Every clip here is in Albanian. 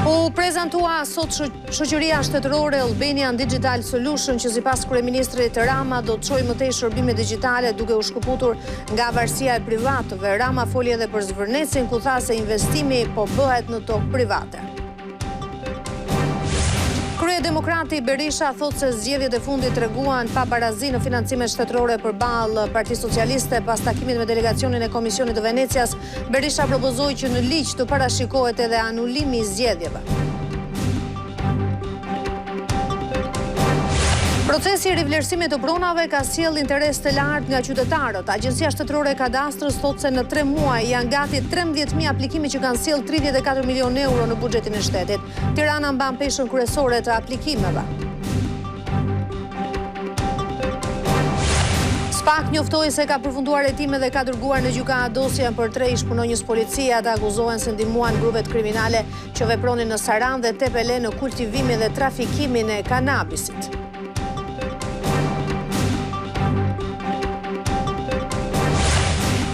U prezantua sot shoqëria shtetërore Albanian Digital Solution që sipas kryeministrit Rama do të çojë më tej shërbime digjitale duke u shkëputur nga varësia e privatëve. Rama foli edhe për Zvërnecin ku tha se investimi po bëhet në tokë private. Kryedemokrati Berisha thotë se zgjedhjet e fundit treguan pabarazi në financimet shtetërore përballë Partisë Socialiste pas takimit me delegacionin e Komisionit të Venecias. Berisha propozoi që në ligj të parashikohet edhe anulimi i zgjedhjeve. Procesi i rivlerësimit të pronave ka sjellë interes të lartë nga qytetarët. Agjencia Shtetërore e Kadastrës thotë se në 3 muaj janë gati 13.000 aplikime që kanë sjellë 34 milionë euro në buxhetin e shtetit. Tirana mban peshën kryesore të aplikimeve. Spak njoftoi se ka përfunduar hetimet dhe ka dërguar në gjykatë dosjen për tre ish punonjës policie. Ata akuzohen se ndihmuan grupet kriminale që vepronin në Sarandë dhe Tepelenë në kultivimin dhe trafikimin e kanabisit.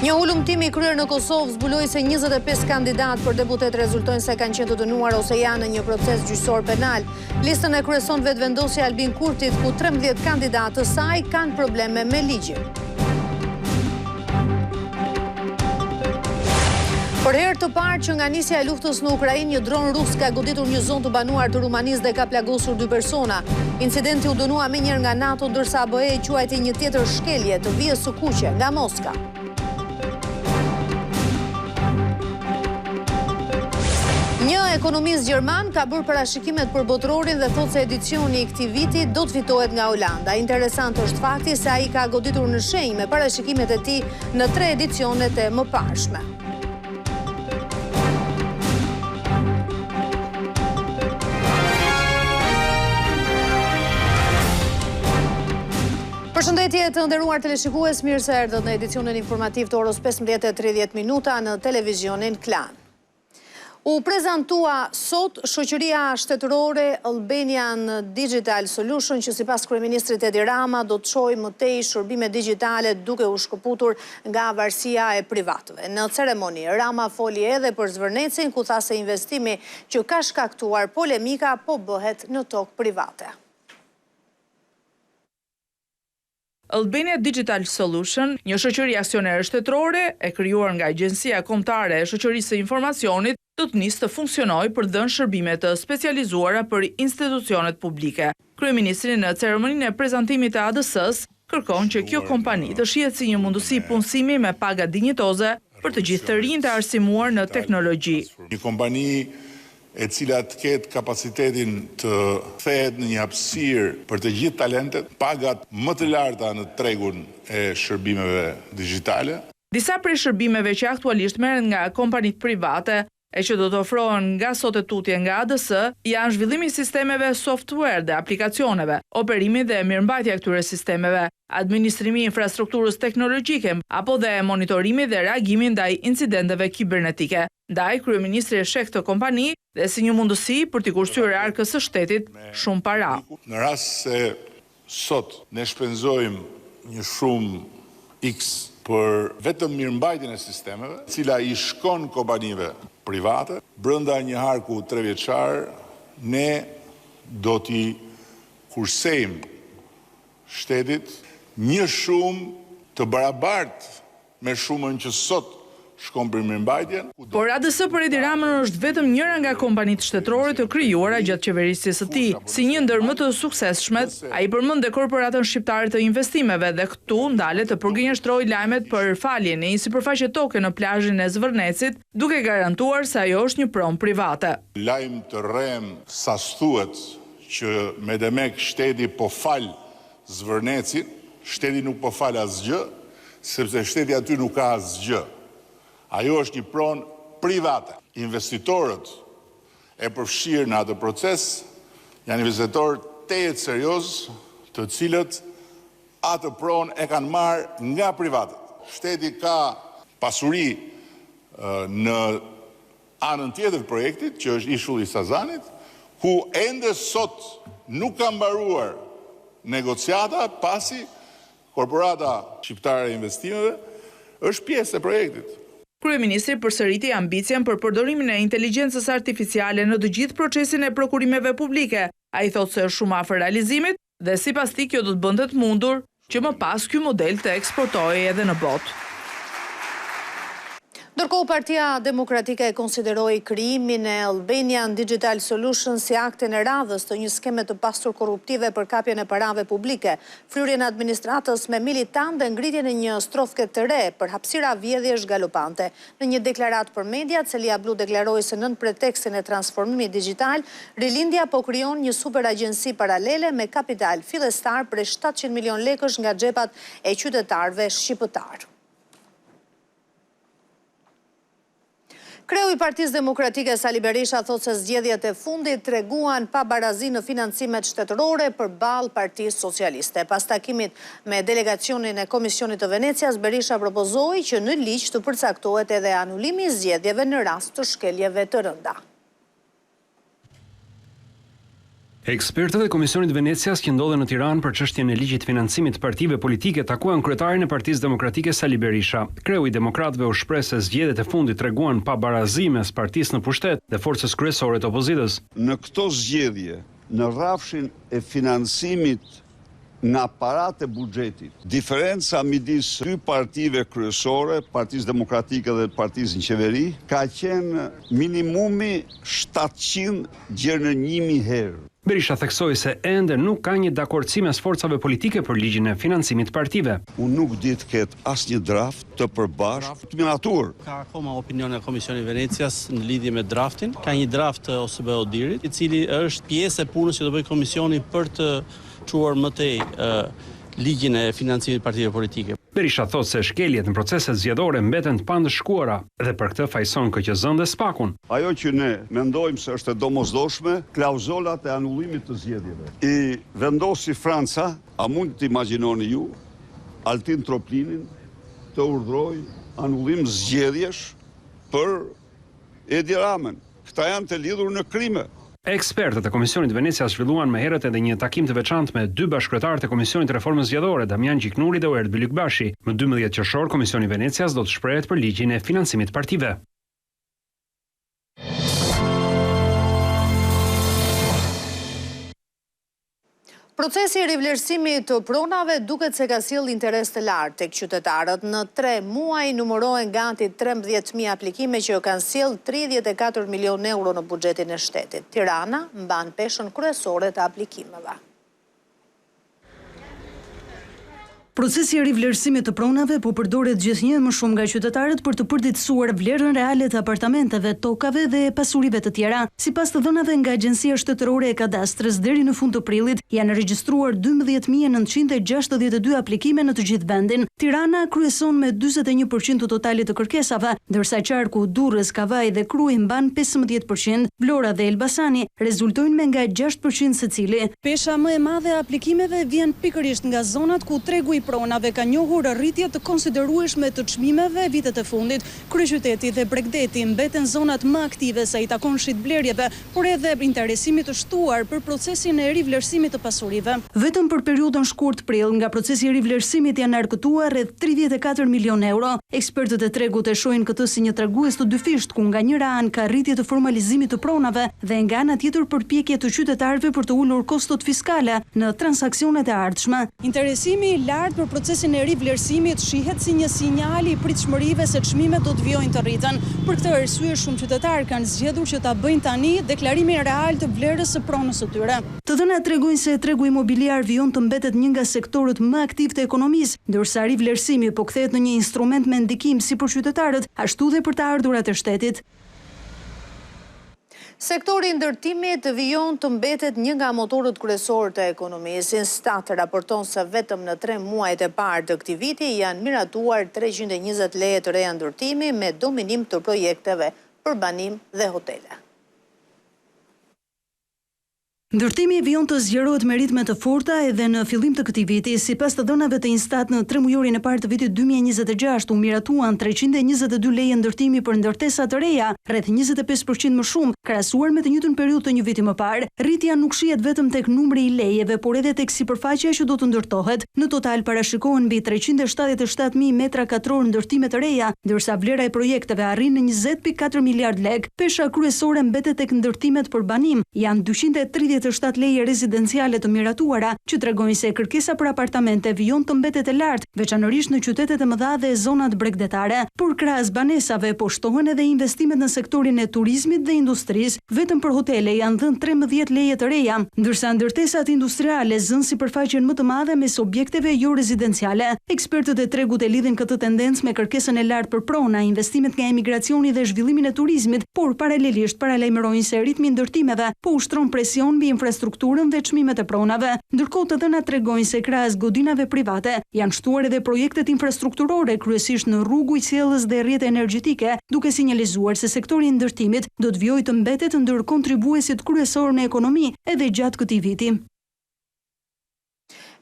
Një hulumtim i kryer në Kosovë zbuloi se 25 kandidatë për deputetë rezultojnë se kanë qenë të dënuar ose janë në një proces gjyqësor penal. Listën e kryeson Vetëvendosja e Albin Kurtit, ku 13 kandidatë të saj kanë probleme me ligjin. Për herë të parë që nga nisja e luftës në Ukrainë, një dron rus ka goditur një zonë të banuar të Rumanisë dhe ka plagosur dy persona. Incidenti u dënua menjëherë nga NATO, ndërsa BE e quajti një tjetër shkelje të vijës së kuqe nga Moska. Një ekonomist gjerman ka bërë parashikimet për botërorin dhe thotë se edicioni i këtij viti do të fitohet nga Holanda. Interesant është fakti se ai ka goditur në shenjë me parashikimet e tij në tre edicionet e mëparshme. Përshëndetje të nderuar teleshikues, mirë se erdhët në edicionin informativ të orës 15:30 minuta në televizionin Klan. U prezantua sot shoqëria shtetërore Albanian Digital Solution që sipas kryeministrit Edi Rama do të çojë më tej shërbime digjitale duke u shkëputur nga varësia e privatëve. Në ceremoni, Rama foli edhe për Zvërnecin ku tha se investimi që ka shkaktuar polemika po bëhet në tokë private. Albania Digital Solution, një shoqëri aksionere shtetërore, e krijuar nga Agjencia Kombëtare e Shoqërisë së Informacionit, do të nisë të funksionojë për të dhënë shërbime të specializuara për institucionet publike. Kryeministri në ceremoninë e prezantimit të ADS-së kërkon që kjo kompani të shihet si një mundësi punësimi me paga dinjitoze për të gjithë të rinjtë e arsimuar në teknologji. Një kompani e cila të ketë kapacitetin të kthehet në një hapësirë për të gjithë talentet, pagat më të larta në tregun e shërbimeve digjitale. Disa prej shërbimeve që aktualisht merren nga kompanitë private e që do të ofrohen nga sot e tutje nga ADS janë zhvillimi i sistemeve software dhe aplikacioneve, operimi dhe mirëmbajtja e këtyre sistemeve, administrimi i infrastrukturës teknologjike apo dhe monitorimi dhe reagimi ndaj incidenteve kibernetike. Ndaj, kryeministri e sheh këtë kompani dhe si një mundësi për t'i kursyer arkës së shtetit shumë para. Në rast se sot ne shpenzojmë një shumë X për vetëm mirëmbajtjen e sistemeve, e cila i shkon kompanive private, brenda një harku trevjeçar ne do t'i kursejmë shtetit një shumë të barabartë me shumën që sot shkon për mirëmbajtjen. Por ADS për Edi Ramën është vetëm njëra nga kompanitë shtetërore të krijuara gjatë qeverisjes së tij. Si një ndër më të suksesshmet, ai përmend dhe Korporatën Shqiptare të Investimeve dhe këtu ndalet të përgënjeshtrojë lajmet për faljen e një sipërfaqe toke në plazhin e Zvërnecit, duke garantuar se ajo është një pronë private. Lajm të rremë sa s'thuhet që medemek shteti po fal Zvërnecin, shteti nuk po fal asgjë, sepse shteti aty nuk ka asgjë. Ajo është një pronë private. Investitorët e përfshirë në atë proces janë investitorë tejet seriozë, të cilët atë pronë e kanë marrë nga privatët. Shteti ka pasuri në anën tjetër të projektit, që është ishulli i Sazanit, ku ende sot nuk ka mbaruar negociata pasi Korporata Shqiptare e Investimeve është pjesë e projektit. Kryeministri përsëriti ambicien për përdorimin e inteligjencës artificiale në të gjithë procesin e prokurimeve publike. Ai thotë se është shumë afër realizimit dhe sipas tij kjo do të bënte të mundur që më pas ky model të eksportohej edhe në botë. Ndërkohë Partia Demokratike e konsideroi krijimin e Albanian Digital Solutions si aktin e radhës të një skeme të pastër korruptive për kapjen e parave publike, fryrjen e administratës me militantë dhe ngritjen e një strofke të re për hapësira vjedhjesh galopante. Në një deklaratë për mediat, selia blu deklaroi se nën pretekstin e transformimit digjital, Rilindja po krijon një superagjenci paralele me kapital fillestar prej 700 milionë lekësh nga xhepat e qytetarëve shqiptarë. Kreu i Partisë Demokratike Sali Berisha thotë se zgjedhjet e fundit treguan pabarazi në financimet shtetërore përballë Partisë Socialiste. Pas takimit me delegacionin e Komisionit të Venecias, Berisha propozoi që në ligj të përcaktohet edhe anulimi i zgjedhjeve në rast të shkeljeve të rënda. Ekspertët e Komisionit të Venecias që ndodhen në Tiranë për çështjen e ligjit të financimit të partive politike takuan kryetarin e Partisë Demokratike Sali Berisha. Kreu i demokratëve u shpreh se zgjedhjet e fundit treguan pabarazi mes partisë në pushtet dhe forcës kryesore të opozitës. Në këto zgjedhje, në rrafshin e financimit nga paratë e buxhetit. Diferenca midis dy partive kryesore, Partisë Demokratike dhe partisë në qeveri, ka qenë minimumi 700 gjer në 1000 herë. Berisha theksoi se ende nuk ka një dakordësi mes forcave politike për ligjin e financimit të partive. Unë nuk di të ketë asnjë draft të përbashkët të miratuar. Ka akoma opinion nga Komisioni i Venecias në lidhje me draftin. Ka një draft të OSBE-ODIHR-it, i cili është pjesë e punës që do bëjë komisioni për të çuar më tej ligjin e financimit të partive politike. Berisha thotë se shkeljet në proceset zgjedhore mbeten të pandëshkuara dhe për këtë fajëson KQZ-në dhe SPAK-un. Ajo që ne mendojmë se është e domosdoshme, klauzolat e anullimit të zgjedhjeve. I vendosi Franca, a mund të imagjinoni ju, Altin Troplinin të urdhërojë anullim zgjedhjesh për Edi Ramën. Këta janë të lidhur në krime. Ekspertët e Komisionit të Venecias zhvilluan më herët edhe një takim të veçantë me dy bashkëkryetarët e Komisionit të Reformës Zgjedhore, Damian Gjiknuri dhe Oerd Bylykbashi. Më 12 qershor, Komisioni i Venecias do të shprehet për ligjin e financimit të partive. Procesi i rivlerësimit të pronave duket se ka sjellë interes të lartë tek qytetarët. Në tre muaj numërohen gati 13.000 aplikime që kanë sjellë 34 milionë euro në buxhetin e shtetit. Tirana mban peshën kryesore të aplikimeve. Procesi i rivlerësimit të pronave po përdoret gjithnjë e më shumë nga qytetarët për të përditësuar vlerën reale të apartamenteve, tokave dhe pasurive të tjera. Sipas të dhënave nga Agjencia Shtetërore e Kadastrës, deri në fund të prillit janë regjistruar 12.962 aplikime në të gjithë vendin. Tirana kryeson me 41% të totalit të kërkesave, ndërsa qarku Durrës, Kavajë dhe Krujë mban 15%, Vlora dhe Elbasani rezultojnë me nga 6% secili. Pesha më e madhe e aplikimeve vjen pikërisht nga zonat ku tregu i pronave ka njohur rritje të konsiderueshme të çmimeve vitet e fundit. Kryeqyteti dhe Bregdeti mbeten zonat më aktive sa i takon shitblerjeve, por edhe interesimit të shtuar për procesin e rivlerësimit të pasurive. Vetëm për periudhën shkurt-prill, nga procesi i rivlerësimit janë arkëtuar rreth 34 milionë euro. Ekspertët e tregut e shohin këtë si një tregues të dyfishtë, ku nga njëra anë ka rritje të formalizimit të pronave dhe nga ana tjetër përpjekje të qytetarëve për të ulur kostot fiskale në transaksionet e ardhshme. Interesimi i lartë për procesin e rivlerësimit shihet si një sinjal i pritshmërive se çmimet do të vijojnë të rriten. Për këtë arsye shumë qytetarë kanë zgjedhur që ta bëjnë tani deklarimin real të vlerës së pronës së tyre. Të dhënat tregojnë se tregu imobiliar vijon të mbetet një nga sektorët më aktivë të ekonomisë, ndërsa rivlerësimi po kthehet në një instrument me ndikim si për qytetarët, ashtu dhe për të ardhurat e shtetit. Sektori i ndërtimit vijon të mbetet një nga motorët kryesorë të ekonomisë. Instat raporton se vetëm në tre muajt e parë të këtij viti janë miratuar 320 leje të reja ndërtimi me dominim të projekteve për banim dhe hotele. Ndërtimi vijon të zgjerohet me ritme të forta edhe në fillim të këtij viti. Sipas të dhënave të INSTAT në tremujorin e parë të vitit 2026 u miratuan 322 leje ndërtimi për ndërtesa të reja, rreth 25 për qind më shumë, krahasuar me të njëjtën periudhë të një viti më parë. Rritja nuk shihet vetëm tek numri i lejeve, por edhe tek sipërfaqja që do të ndërtohet. Në total parashikohen mbi 377 mijë metra katrorë ndërtime të reja, ndërsa vlera e projekteve arrin në 20.4 miliardë lekë. Pesha kryesore mbetet tek ndërtimet për banim, janë 237 leje rezidenciale të miratuara, që tregojnë se kërkesa për apartamente vijon të mbetet e lartë, veçanërisht në qytetet e mëdha dhe zonat bregdetare. Por krahas banesave, po shtohen edhe investimet në sektorin e turizmit dhe industrisë. Vetëm për hotele janë dhënë 13 leje të reja, ndërsa ndërtesat industriale zënë sipërfaqen më të madhe mes objekteve jo rezidenciale. Ekspertët e tregut e lidhin këtë tendencë me kërkesën e lartë për prona, investimet nga emigracioni dhe zhvillimin e turizmit, por paralelisht paralajmërojnë se ritmi i ndërtimeve po ushtron presion mbi infrastrukturën dhe çmimet e pronave. Ndërkohë të dhënat tregojnë se krahas godinave private janë shtuar edhe projektet infrastrukturore, kryesisht në rrugë, ujësjellës dhe rrjete energjetike, duke sinjalizuar se sektori i ndërtimit do të vijojë të mbetet ndër kontribuesit kryesorë në ekonomi edhe gjatë këtij viti.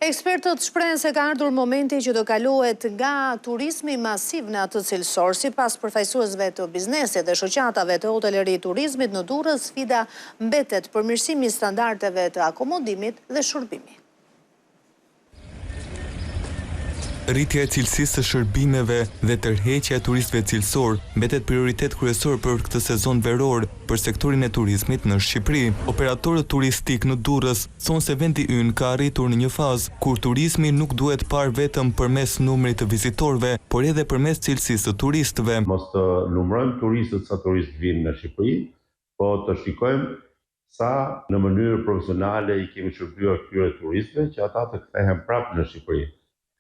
Ekspertët shprehen se ka ardhur momenti që të kalohet nga turizmi masiv në atë cilësor. Sipas përfaqësuesve të biznesit dhe shoqatave të hoteleri turizmit në Durrës, sfida mbetet përmirësimi i standardeve të akomodimit dhe shërbimi. Rritja e cilësisë së shërbimeve dhe tërheqja e turistëve cilësor mbetet prioritet kryesor për këtë sezon veror për sektorin e turizmit në Shqipëri. Operatorët turistikë në Durrës thonë se vendi ynë ka arritur në një fazë kur turizmi nuk duhet parë vetëm përmes numrit të vizitorëve, por edhe përmes cilësisë së turistëve. Mos të numërojmë turistët sa turistë vijnë në Shqipëri, po të shikojmë sa në mënyrë profesionale i kemi shërbyer këtyre turistëve që ata të kthehen prapë në Shqipëri.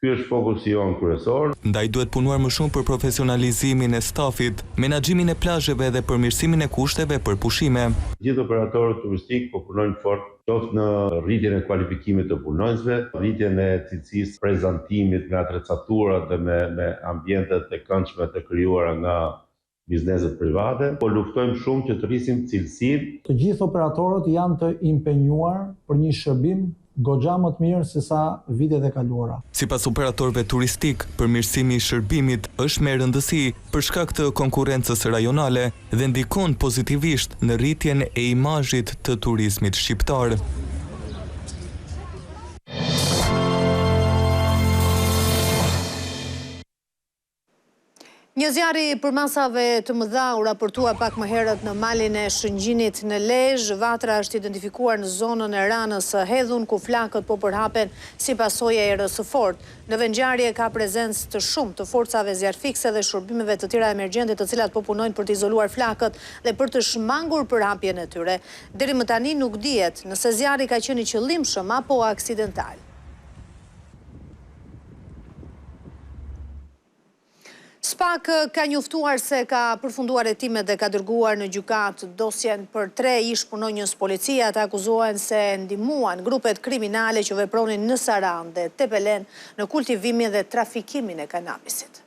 Ky është fokusi jonë kryesor. Ndaj duhet punuar më shumë për profesionalizimin e stafit, menaxhimin e plazheve dhe përmirësimin e kushteve për pushime. Gjithë operatorët turistikë po punojnë fort, qoftë në rritjen e kualifikimit të punonjësve, rritjen e cilësisë së prezantimit me atrecaturat dhe me me ambientet e këndshme të krijuara nga bizneset private. Po luftojmë shumë që të rrisim cilësinë. Të gjithë operatorët janë të impenjuar për një shërbim goxha më të mirë se sa vitet e kaluara. Sipas operatorëve turistikë, përmirësimi i shërbimit është me rëndësi për shkak të konkurrencës rajonale dhe ndikon pozitivisht në rritjen e imazhit të turizmit shqiptar. Një zjarr i përmasave të mëdha u raportua pak më herët në malin e Shëngjinit në Lezhë. Vatra është identifikuar në zonën e Ranës së Hedhun, ku flakët po përhapen si pasojë e erës së fortë. Në vendngjarje ka prezencë të shumtë të forcave zjarrfikëse dhe shërbimeve të tjera emergjente të cilat po punojnë për të izoluar flakët dhe për të shmangur përhapjen e tyre. Deri më tani nuk dihet nëse zjarri ka qenë i qëllimshëm apo aksidental. SPAK ka njoftuar se ka përfunduar hetimet dhe ka dërguar në gjykatë dosjen për tre ish punonjës policie. Ata akuzohen se ndihmuan grupet kriminale që vepronin në Sarandë dhe Tepelenë në kultivimin dhe trafikimin e kanabisit.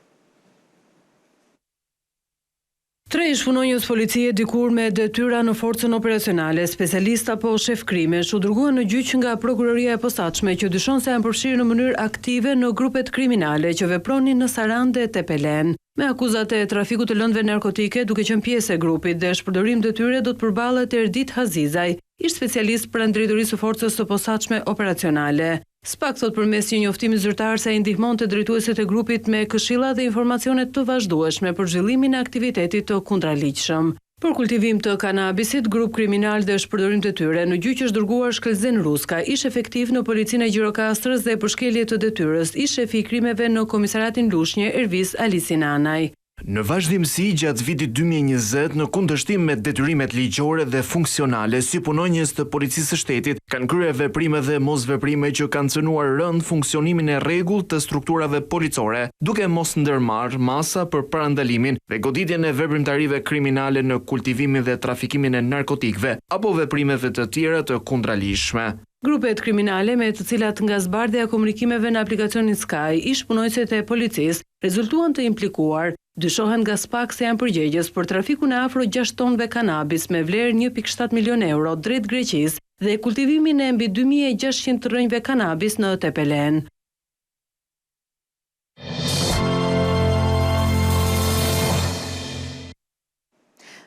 Tre ish punonjës policie dikur me detyra në forcën operacionale, specialistë apo shef krimesh, u dërguan në gjyq nga Prokuroria e Posaçme që dyshon se janë përfshirë në mënyrë aktive në grupet kriminale që vepronin në Sarandë e Tepelenë. Me akuzat e trafikut të lëndëve narkotike duke qenë pjesë e grupit dhe shpërdorim detyre do të përballet Erdit Hazizaj, ish specialist pranë Drejtorisë së Forcës së Posaçme Operacionale. SPAK thotë përmes një njoftimi zyrtar se ai ndihmonte drejtuesit e grupit me këshilla dhe informacione të vazhdueshme për zhvillimin e aktivitetit të kundraligjshëm. Për kultivim të kanabisit, grup kriminal dhe shpërdorim detyre, në gjyq është dërguar Shkëlzen Ruska, ish-efektiv në Policinë e Gjirokastrës dhe për shkelje të detyrës, ish-shefi i krimeve në Komisariatin Lushnje, Ervis Alisinanaj. Në vazhdimësi gjatë vitit 2020, në kundërshtim me detyrimet ligjore dhe funksionale si punonjës të Policisë së Shtetit, kanë kryer veprime dhe mosveprime që kanë cënuar rëndë funksionimin e rregullt të strukturave policore, duke mos ndërmarrë masa për parandalimin dhe goditjen e veprimtarive kriminale në kultivimin dhe trafikimin e narkotikëve apo veprimeve të tjera të kundraligjshme. Grupet kriminale me të cilat nga zbardhja e komunikimeve në aplikacionin Sky, ish-punonjësit e policisë rezultuan të implikuar, dyshohen nga SPAK se janë përgjegjës për trafikun e afro 6 tonëve kanabis me vlerë 1.7 milion euro drejt Greqisë. dhe kultivimin e mbi 2600 rrënjëve kanabis në Tepelenë.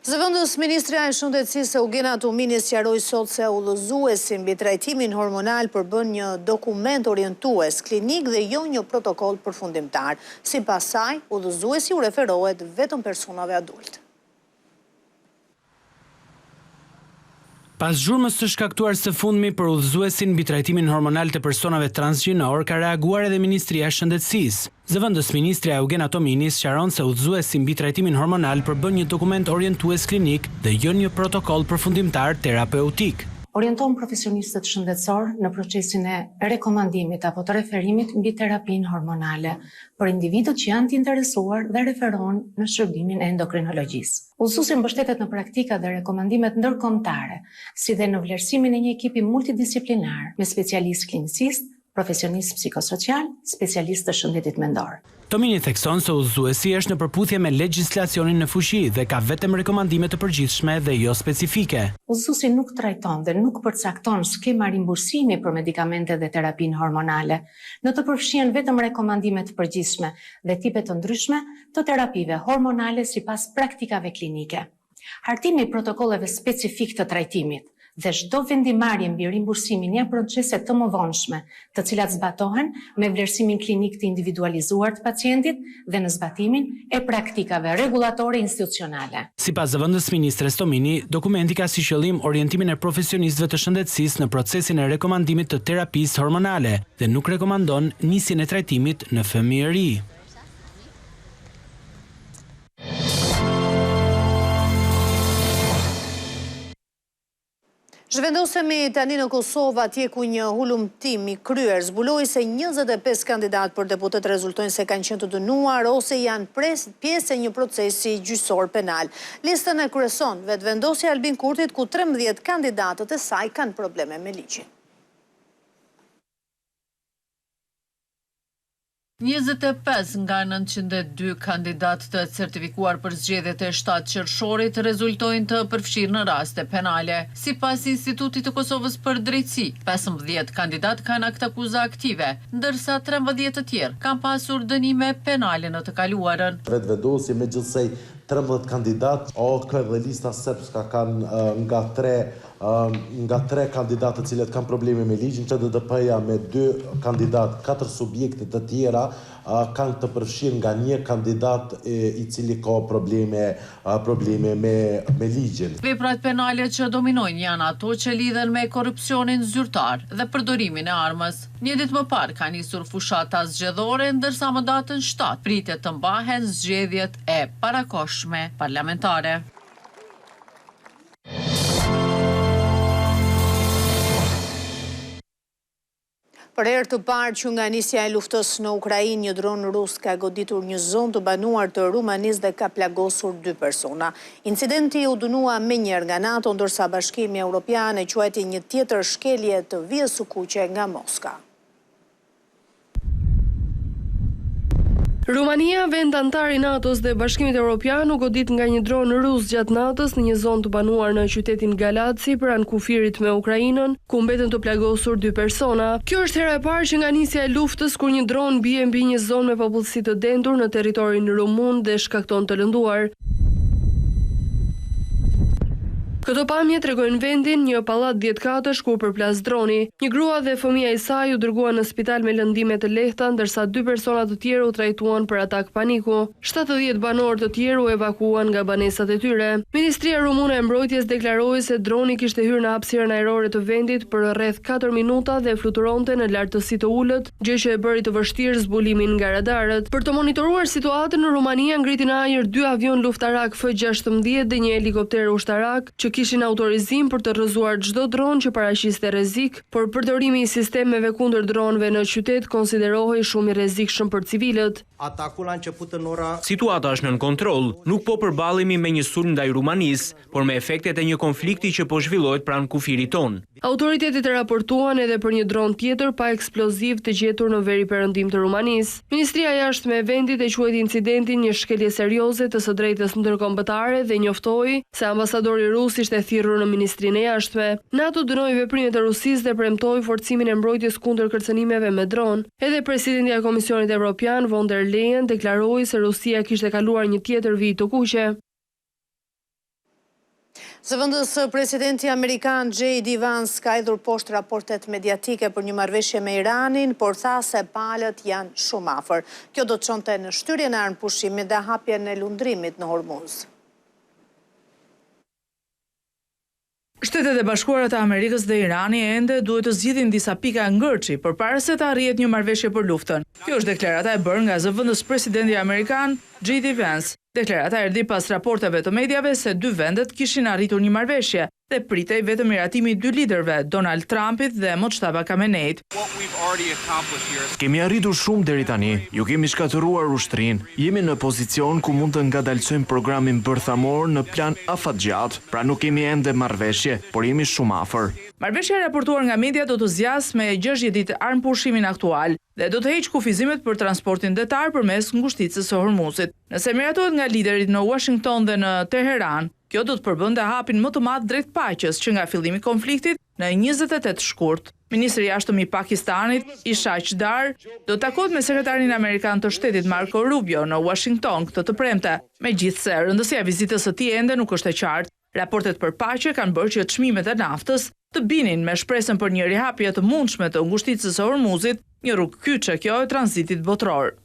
Zëvendës Ministrja e Shëndetësisë Eugena Tomini sqaroi sot se udhëzuesi mbi trajtimin hormonal përbën një dokument orientues klinik dhe jo një protokoll përfundimtar. Sipas saj, udhëzuesi u referohet vetëm personave adultë. Pas zhurmës së shkaktuar së fundmi për udhëzuesin mbi trajtimin hormonal të personave transgjinorë ka reaguar edhe Ministria e Shëndetësisë. Zëvendës ministrja Eugena Tomini sqaron se udhëzuesi mbi trajtimin hormonal përbën një dokument orientues klinik dhe jo një protokoll përfundimtar terapeutik. Orienton profesionistët shëndetësorë në procesin e rekomandimit apo të referimit mbi terapinë hormonale për individët që janë të interesuar dhe referohen në shërbimin e endokrinologjisë. Udhëzuesi mbështetet në praktikat dhe rekomandimet ndërkombëtare, si dhe në vlerësimin e një ekipi multidisiplinar me specialistë klinicistë, profesionistë psikosocialë, specialistë të shëndetit mendor. Tomini thekson se udhëzuesi është në përputhje me legjislacionin në fuqi dhe ka vetëm rekomandime të përgjithshme dhe jo specifike. Udhëzuesi nuk trajton dhe nuk përcakton skema rimbursimi për medikamentet dhe terapinë hormonale. Në të përfshihen vetëm rekomandime të përgjithshme dhe tipe të ndryshme të terapive hormonale sipas praktikave klinike. Hartimi i protokolleve specifikë të trajtimit dhe çdo vendimmarrje mbi rimbursimin janë procese të mëvonshme, të cilat zbatohen me vlerësimin klinik të individualizuar të pacientit dhe në zbatimin e praktikave rregullatore institucionale. Sipas zëvendësministres Tomini, dokumenti ka si qëllim orientimin e profesionistëve të shëndetësisë në procesin e rekomandimit të terapisë hormonale dhe nuk rekomandon nisjen e trajtimit në fëmijëri. Zhvendosemi tani në Kosovë, atje ku një hulumtim i kryer zbuloi se 25 kandidatë për deputetë rezultojnë se kanë qenë të dënuar ose janë pjesë e një procesi gjyqësor penal. Listën e kryeson Vetëvendosja e Albin Kurtit, ku 13 kandidatët e saj kanë probleme me ligjin. 25 nga 902 kandidatë të certifikuar për zgjedhjet e 7 qershorit rezultojnë të përfshirë në raste penale. Sipas Institutit të Kosovës për Drejtësi, 15 kandidatë kanë aktakuza aktive, ndërsa 13 të tjerë kanë pasur dënime penale në të kaluarën. Vetëvendosje me gjithsej 13 kandidatë, AAK dhe Lista Srpska kanë nga 3 nga tre kandidatë të cilët kanë probleme me ligjin, LDP-ja me dy kandidatë, katër subjekte të tjera kanë të përfshirë nga një kandidat i cili ka probleme probleme me me ligjin. Veprat penale që dominojnë janë ato që lidhen me korrupsionin zyrtar dhe përdorimin e armës. Një ditë më parë ka nisur fushata zgjedhore, ndërsa më datën 7 pritet të mbahen zgjedhjet e parakohshme parlamentare. Për herë të parë që nga nisja e luftës në Ukrainë, një dron rus ka goditur një zonë të banuar të Rumanisë dhe ka plagosur dy persona. Incidenti u dënua menjëherë nga NATO, ndërsa Bashkimi Europian e quajti një tjetër shkelje të vijës së kuqe nga Moska. Rumania, vend anëtar i NATO-s dhe Bashkimit Europian, u godit nga një dron rus gjatë natës në një zonë të banuar në qytetin Galați, pranë kufirit me Ukrainën, ku mbetën të plagosur dy persona. Kjo është hera e parë që nga nisja e luftës kur një dron bie mbi një zonë me popullsi të dendur në territorin rumun dhe shkakton të lënduar. Këto pamje tregojnë vendin, një pallat dhjetëkatësh ku u përplas droni. Një grua dhe fëmija i saj u dërguan në spital me lëndime të lehta, ndërsa dy persona të tjerë u trajtuan për atak paniku. 70 banorë të tjerë u evakuuan nga banesat e tyre. Ministria rumune e Mbrojtjes deklaroi se droni kishte hyrë në hapësirën ajrore të vendit për rreth katër minuta dhe fluturonte në lartësi të ulët, gjë që e bëri të vështirë zbulimin nga radarët. Për të monitoruar situatën, Rumania ngriti në ajër dy avionë luftarakë F-16 dhe një helikopter ushtarak, që kishin autorizim për të rrëzuar çdo dron që paraqiste rrezik, por përdorimi i sistemeve kundër dronëve në qytet konsiderohej shumë i rrezikshëm për civilët. Atacul a început în ora. Situata është nën kontroll, nuk po përballemi me një sulm ndaj Rumanisë, por me efektet e një konflikti që po zhvillohet pranë kufirit tonë. Autoritetet raportuan edhe për një dron tjetër pa eksploziv të gjetur në veriperëndim të Rumanisë. Ministria e Jashtme e vendit e quajti incidentin një shkelje serioze të së drejtës ndërkombëtare dhe njoftoi se ambasadori rus ishte. ishte thirrur në Ministrinë e Jashtme. NATO dënoi veprimet e Rusisë dhe premtoi forcimin e mbrojtjes kundër kërcënimeve me dronë. Edhe presidentja e Komisionit Evropian, Von der Leyen, deklaroi se Rusia kishte kaluar një tjetër vijë të kuqe. Zëvendës presidenti amerikan JD Vance ka hedhur poshtë raportet mediatike për një marrëveshje me Iranin, por tha se palët janë shumë afër. Kjo do të çonte në shtyrjen e armëpushimit dhe hapjen e lundrimit në Hormuz. Shtetet e Bashkuara të Amerikës dhe Irani ende duhet të zgjidhin disa pika ngërçi përpara se të arrihet një marrëveshje për luftën. Kjo është deklarata e bërë nga zëvendës presidenti amerikan, JD Vance. Deklarata erdhi pas raporteve të mediave se dy vendet kishin arritur një marrëveshje dhe pritej vetëm miratimi i dy liderëve, Donald Trumpit dhe Mojtaba Khameneit. Kemi arritur shumë deri tani, ju kemi shkatërruar ushtrinë, jemi në pozicion ku mund të ngadalësojmë programin bërthamor në plan afatgjatë. Pra nuk kemi ende marrëveshje, por jemi shumë afër. Marrëveshja e raportuar nga media do të zgjasë me 60 ditë armëpushimin aktual dhe do të heqë kufizimet për transportin detar përmes ngushticës së Hormuzit. Nëse miratohet nga liderët në Uashington dhe në Teheran, kjo do të përbënte hapin më të madh drejt paqes që nga fillimi i konfliktit në 28 shkurt. Ministri i Jashtëm i Pakistanit, Ishaq Dar, do të takohet me sekretarin amerikan të shtetit Marco Rubio në Uashington këtë të premte, megjithëse rëndësia e vizitës së tij ende nuk është e qartë. Raportet për paqe kanë bërë që çmimet e naftës të binin me shpresën për një rihapje të mundshme të ngushticës së Hormuzit, një rrugë kyçe kjo e tranzitit botëror.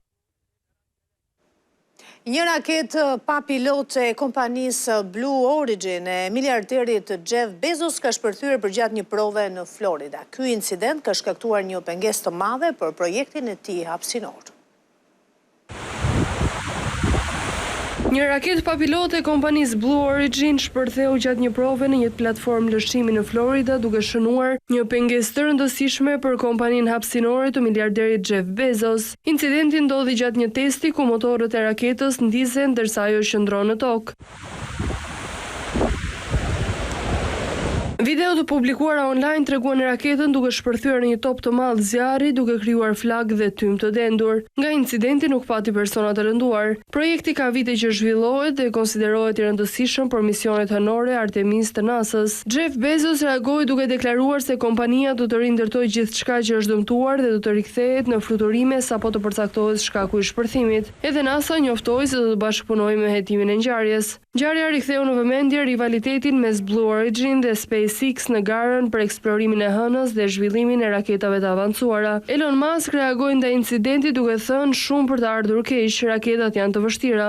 Një raketë pa pilot e kompanisë Blue Origin e miliarderit Jeff Bezos ka shpërthyer përgjatë një prove në Florida. Ky incident ka shkaktuar një pengesë të madhe për projektin e tij hapësinor. Një raketë pa pilot e kompanisë Blue Origin shpërtheu gjatë një prove në një platformë lëshimi në Florida duke shënuar një pengesë të rëndësishme për kompaninë hapësinore të miliarderit Jeff Bezos. Incidenti ndodhi gjatë një testi ku motorët e raketës ndizen ndërsa ajo qëndron në tokë. Video të publikuara online treguan raketën duke shpërthyer në një top të madh zjarri, duke krijuar flakë dhe tym të dendur. Nga incidenti nuk pati persona të lënduar. Projekti ka vite që zhvillohet dhe konsiderohet i rëndësishëm për misionet hënore Artemis të NASA-s. Jeff Bezos reagoi duke deklaruar se kompania do të rindërtojë gjithçka që është dëmtuar dhe do të rikthehet në fluturime sapo të përcaktohet shkaku i shpërthimit. Edhe NASA njoftoi se do të bashkëpunojë me hetimin e ngjarjes. Ngjarja riktheu në vëmendje rivalitetin mes Blue Origin dhe SpaceX në garën për eksplorimin e Hënës dhe zhvillimin e raketave të avancuara. Elon Musk reagoi ndaj incidentit duke thënë shumë për të ardhur keq, raketat janë të vështira.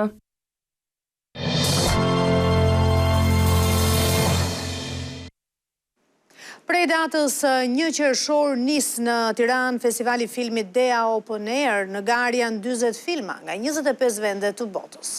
Prej datës 1 qershor nis në Tiranë Festivali i Filmit Dea Open Air, në garë janë 40 filma nga 25 vende të botës.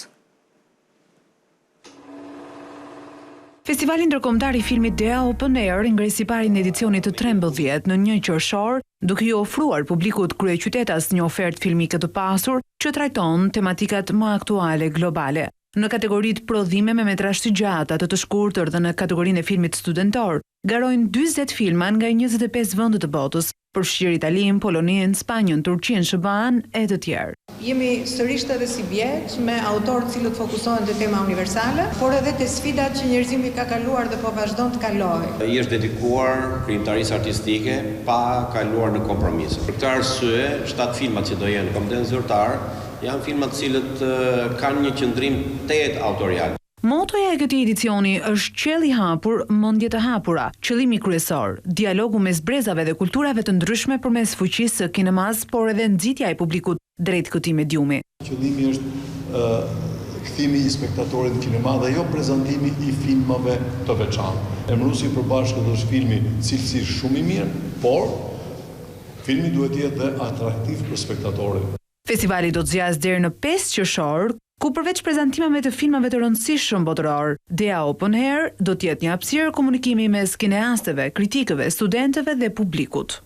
Festivali Ndërkombëtar i Filmit Dea Open Air ngre siparin e edicionit të 13 në 1 qershor, duke i ofruar publikut kryeqytetas një ofertë filmike të pasur që trajton tematikat më aktuale globale. Në kategoritë prodhime me metrazh të gjatë, atë të shkurtër dhe në kategorinë e filmit studentor, garojnë 40 filma nga 25 vende të botës, përfshirë Italinë, Poloninë, Spanjën, Turqinë, SHBA-në e të tjerë. Jemi sërisht edhe sivjet me autorë të cilët fokusohen te tema universale, por edhe te sfidat që njerëzimi ka kaluar dhe po vazhdon të kalojë. I është dedikuar krijimtarisë artistike pa kaluar në kompromise. Për këtë arsye, shtatë filmat që do jenë në komitetin zyrtar Janë filma të cilët kanë një qëndrim tejet autorial. Motoja e këtij edicioni është Qiell i hapur, mendje të hapura. Qëllimi kryesor, dialogu mes brezave dhe kulturave të ndryshme përmes fuqisë së kinemasë, por edhe nxitja e publikut drejt këtij mediumi. Qëllimi është kthimi i spektatorit në kinema dhe jo prezantimi i filmave të veçantë. Emëruesi i përbashkët është filmi cilësisht shumë i mirë, por filmi duhet të jetë dhe atraktiv për spektatorin. Festivali do të zgjasë deri në 5 qershor, ku përveç prezantimeve të filmave të rëndësishëm botëror, Dea Open Air do të jetë një hapësirë komunikimi mes kineastëve, kritikëve, studentëve dhe publikut.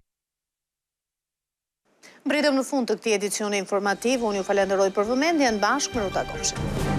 Mbërritëm në fund të këtij edicioni informativ, unë ju falenderoj për vëmendjen, bashkë mirë u takofshim.